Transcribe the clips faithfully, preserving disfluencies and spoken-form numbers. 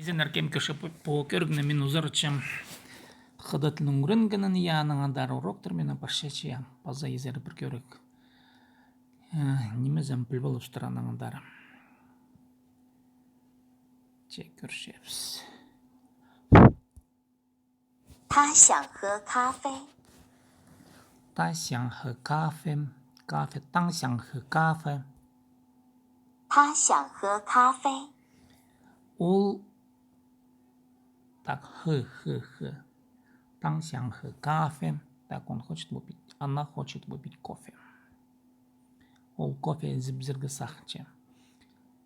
Изеннер, кем кӧрче пу, пу кӧрігні, мин узаратчам хыдат тілін ӱгренгенін, я, анаң андар уроктар минің парча, че паза изер пір кӧрік. Э, нимезін піл полыбыстыр анаң андар. Че кӧрчебіс. 他想喝咖啡。 他想喝咖啡. Кафе. 他想喝咖啡. 他想喝咖啡。 Ол, так, х, х, х. 他想喝咖啡. Так, он хочет выпить, она хочет выпить кофе. Ол кофе ізібізерге сағынча.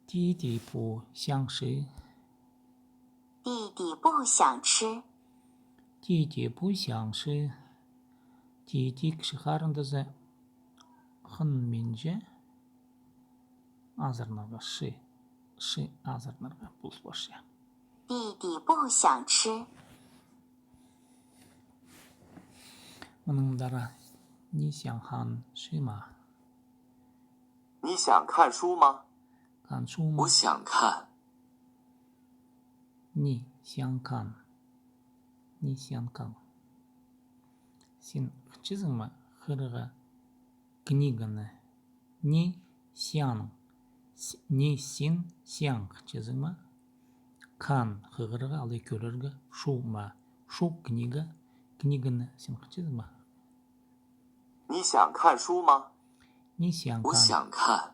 弟弟不想吃. 弟弟不想吃. 弟弟不想吃. 弟弟 кічіг харындазы хынминче азыранарға, 吃, 吃 азыранарға полыс парча. 弟弟不想吃. Мының андар 你想看书吗? 你想看书吗? 看书吗? 我想看。 你想看. 你想看. Син хынчазың ма хығырарға книганы? 你想. С-, 你 син, 想 хынчазың ма? 看 хығырарға, алай кӧрерге. 书吗? 书 книга. Книганы син хынчазың ма? 你想看书吗? 你想看. 我想看。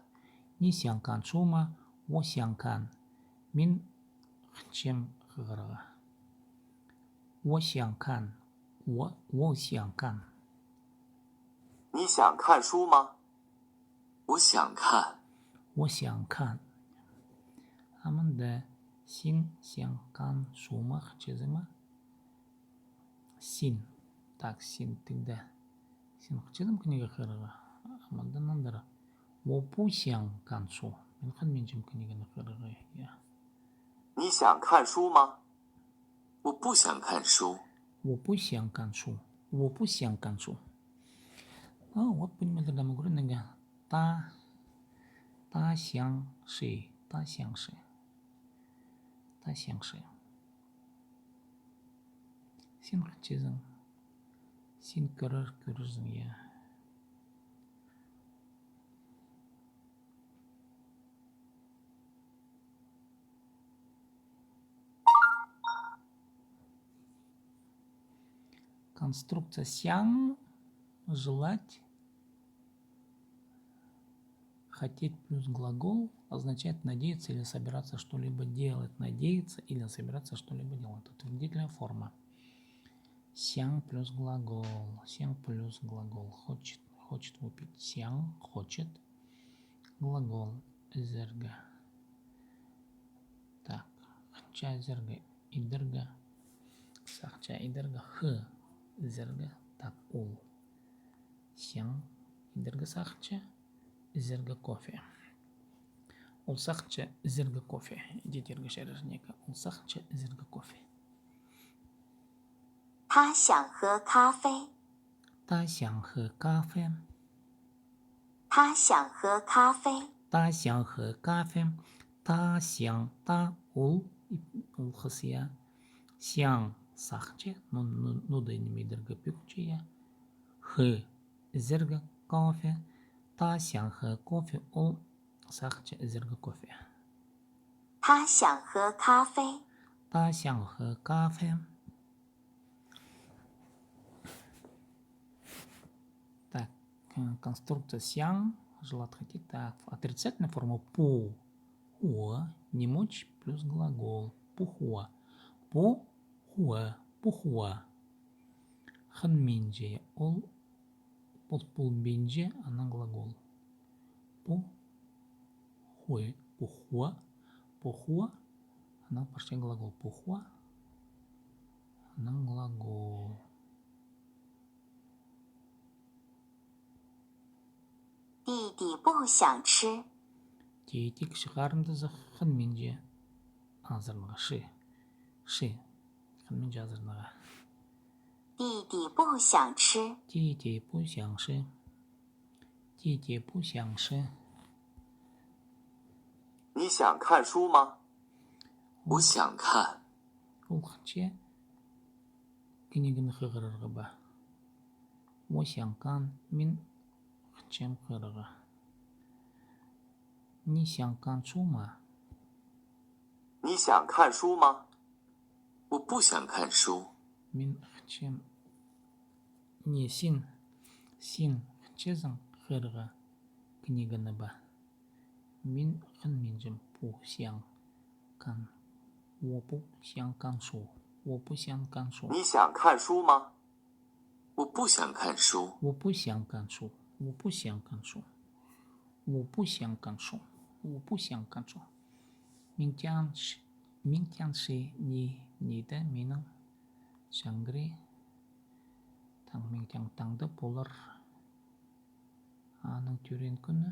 你想看书吗? 我想看. Мин хынчам хығырарға. 我想看. 我, 我想看. 你想看书吗? 我想看。 我想看. А мында син 想看书吗 хынчазың ма? Син. Так, син тігде. Син хынчазың книга хығырарға? А мында нандыра. 我不想看书. Мин хынминчам книганы хығырарға, я. 你想看书吗? 我不想看书。 我不想看书. 我不想看书. А, вот пу нимелерні ӱгренерге. 他, 他想吃, 他想吃. 他想吃. Син хынчазың. Син кӧрер, кӧрерзің, я. Конструкция 想, желать, хотеть плюс глагол означает надеяться или собираться что-либо делать. Надеяться или собираться что-либо делать. Утвердительная форма. 想 плюс глагол. 想 плюс глагол. Хочет, хочет выпить. 想 хочет. Глагол ізерге. Так, хынча ізерге, идерге. Сағынча идерге, х ізерге. Так, ол. 想 идерге сағынча ізерге кофе. Ол сағынча ізерге кофе. Идерге чарир ниме. Ол сағынча ізерге кофе. 他想喝咖啡。 他想喝咖啡。 他想喝咖啡。 他想喝咖啡。 他想, 他 ол, ол хыс, я. 想 сағынча, ну, ну, ну да ниме идерге пӧгінче, я. 喝 ізерге, кофе. 他想喝咖啡, ол сағынча ізерге кофе. 他想喝咖啡。 他想喝咖啡。 Так, э, конструкция 想, желать, хотеть. Так, отрицательная форма 不, 不, не мочь плюс глагол. 不喝. 不喝, 不喝. Хынминче ол, пол-, полбинча, анаң глагол. 不喝, 不喝, 不喝, анаң парча глагол. 不喝, анаң глагол. 弟弟不想吃。 Тиитик чығарымдызы хынминче азыранарға. 是, 是, хынминче азыранарға. 弟弟不想吃。 弟弟不想吃。 弟弟不想吃。 你想看书吗？我想看. Ол хынча книганы хығырарға ба. 我想看, мин хынчам хығырарға. 你想看书吗? 你想看书吗? 我不想看书. 面向前, не син, син хынчазың хығырарға книганы ба? Мин хынминчем. 不想看, 我不想看书, 我不想看书. 你想看书吗? 我不想看书。我不想看书。我不想看书。我不想看书。我不想看书。 Мин тиям, мин тиям, че ни, ниде минің чаңғыры. Таң, мин тиям, таңда полар аның тӧреен кӱні.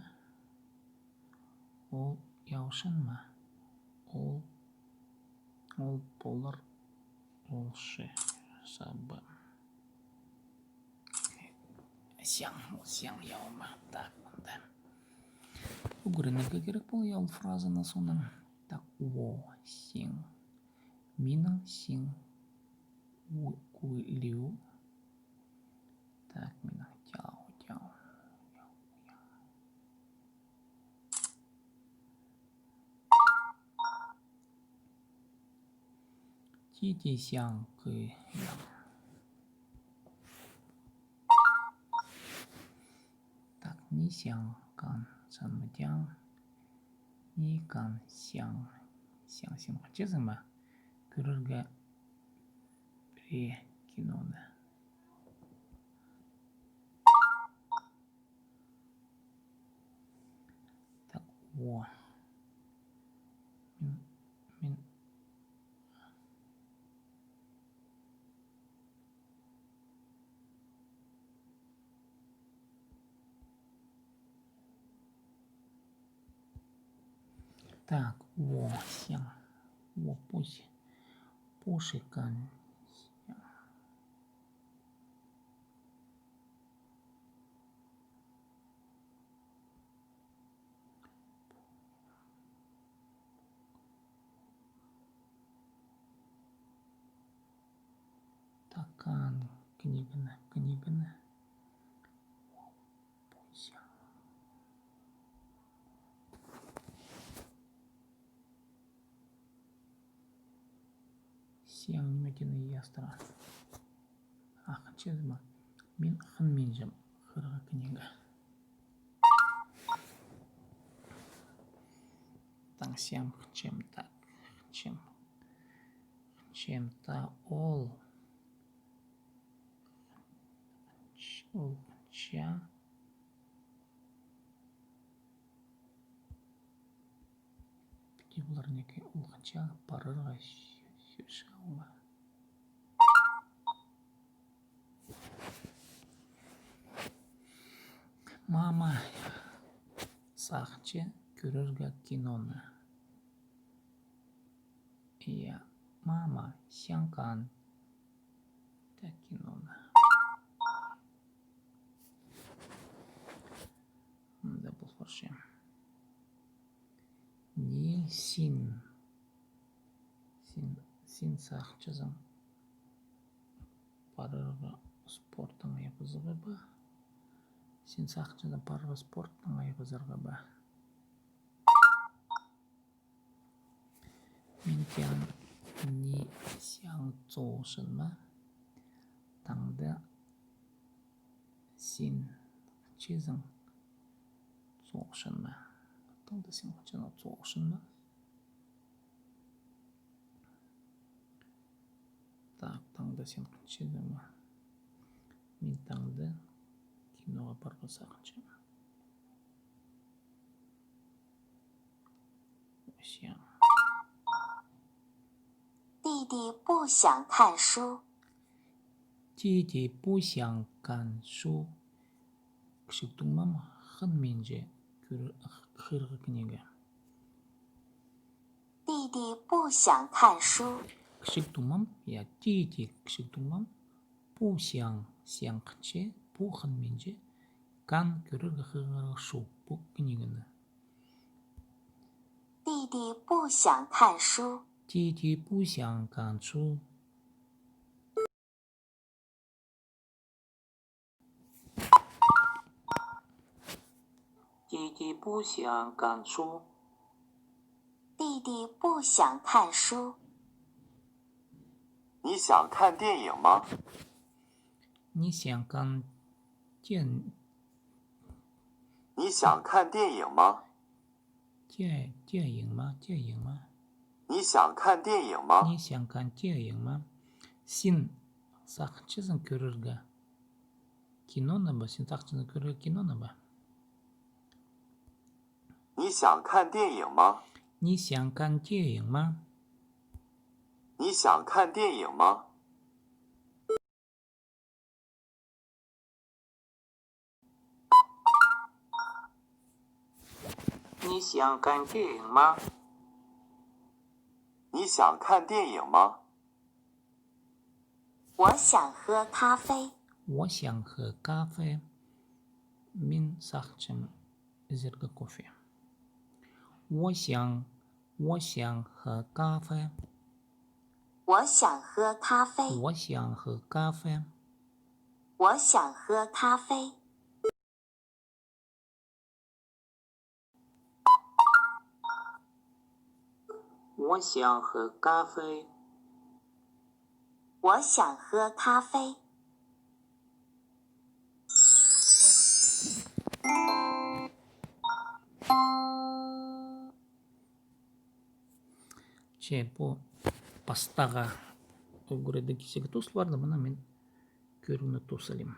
Ол яушын ма? Ол, ол полар, ол ше саба. Сяң, сяң яума. Так, мында. Ӱгренерге кирек полар ол фразаны соонаң. Так, о, сиң. Минің сиң. У, кулиу. Так, минің тяу, тяу, тяу, тяу. Тиди сяң кы яң. Так, ни сяң кан сан ма тяң? Ни кан сяң. Сяң, син хынчазың ма? Кӧрерге пірее киноны. Так, о. Мин, мин. Так, о, сяң. О, пусть. Пушикан. Такан книганы, книганы. Сяң ниме тіні ястыра. Ахынчазы ма? Мин хынминчем хығырарға книга. Таң сяң хынчам, так, хынчам. Хынчам та ол. Хынч-, ол хынча. Піди полар неке ол хынча парарға сӧ-, сӧс алға. Мама сағынча кӧрерге киноны. Я, мама сяңкан. Так, киноны. Мында пол парча. Ни син. Син, син сағынчазың парарға спорттаң айғазарға ба? Син сағынчазың парарға спорттаң айғазарға ба? Мин тиям, ни сяң тоғысчаң ма? Таңда син хынчазың тоғысчаң ма? Таңда син хынчазың тоғысчаң ма? Так, таңда син хынчазың ма? Мин таңда киноға парарға сағынчам. Сяң. 弟弟不想看书。 Тиди пу сяңкан шу. Кічіг туңмам хынминче кӧр-, хығырарға книга. 弟弟不想看书。 Кічіг туңмам, я, тиди кічіг туңмам. Пу сяң, сяң хынча, пу хынминче, кан кӧрерге хығырарға шу, пу книганы. 弟弟不想看书。Тиди пу сяңкан су. Тиди пу сяңкан су. 弟弟不想看书。 你想看电影吗？ Ні сяңкан тен 你想看电影吗？ тя тя иң ма тя иң ма. 你想看电影吗？ Ні сяңкан тя иң ма. Син сағынчазың кӧрерге киноны ба? Син сағынчазың кӧрерге киноны ба? 你想看电影吗？ Ні сяңкан тя иң ма. 你想看电影吗？ Ні сяңкан тя иң ма. 你想看电影吗？ 我想喝咖啡。 我想喝咖啡. Мин сағынчам ізерге кофе. 我想我想喝咖啡. 我想喝咖啡。 我想喝咖啡. 我想喝咖啡。 我想喝咖啡. 我想喝咖啡。 Че пу пастағы ӱгредіг кізігі тус парды, мына мин кӧрігні тус салим.